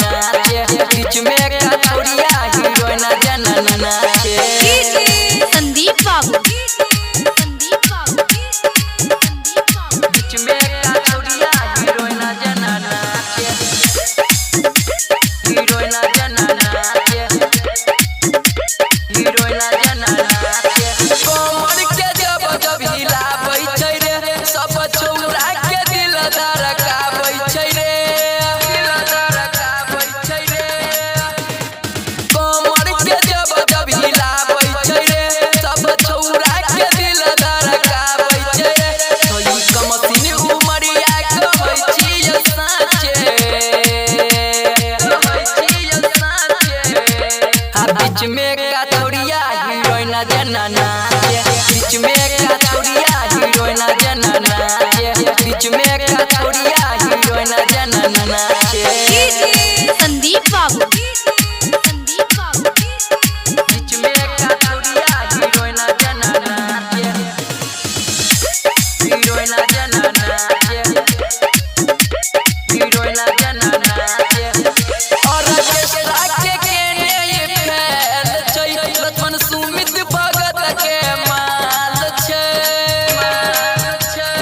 नाचे। बीच में का छौड़िया हीरोइन जना नाचे। संदीप बाबू, संदीप बाबू, संदीप बाबू। बीच में का छौड़िया हीरोइन जना नाचे, हीरोइन जना नाचे, हीरोइन जना नाचे। कमर के जब जब हिलाबै छै रे, सब छौड़ा के दिल धड़काबै छै रे, दिल धड़काबै छै रे। कमर के जब जब हिलाबै छै रे, सब छौड़ा के दिल धड़काबै छै रे। छोई कमसिन उमरिया कहै छियै साँचे, कहै छियै साँचे। आ बीच में का छौड़िया हीरोइन जना नाचे, बीच में का छौड़िया हीरोइन जना नाचे, बीच में का छौड़िया हीरोइन जना नाचे। संदीप बाबू, संदीप बाबू, बीच में का छौड़िया हीरोइन जना नाचे, हीरोइन जना नाचे, हीरोइन जना नाचे। और ऑर्केस्ट्रा के केने ये फैल छै, लक्ष्मण सुमित भगत के माल छै, माल छै।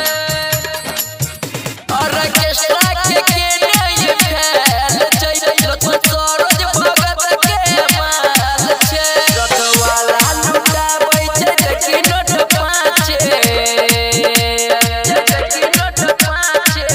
और ऑर्केस्ट्रा के केने ये फैल छै, लक्ष्मण सरोज भगत के माल छै। रथवाला लुटाबै छै देखी नोट पाँचे, देखी नोट पाँचे।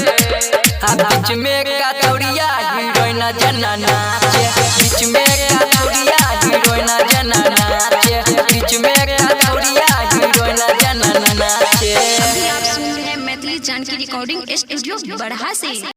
आ बीच में का छौड़िया हीरोइन जना नाचे, बीच में का छौड़िया हीरोइन जना नाचे, बीच में का छौड़िया हीरोइन जना नाचे। अभी आप सुन रहे हैं मैथिली जानकी रिकॉर्डिंग स्टूडियो बड़हा से।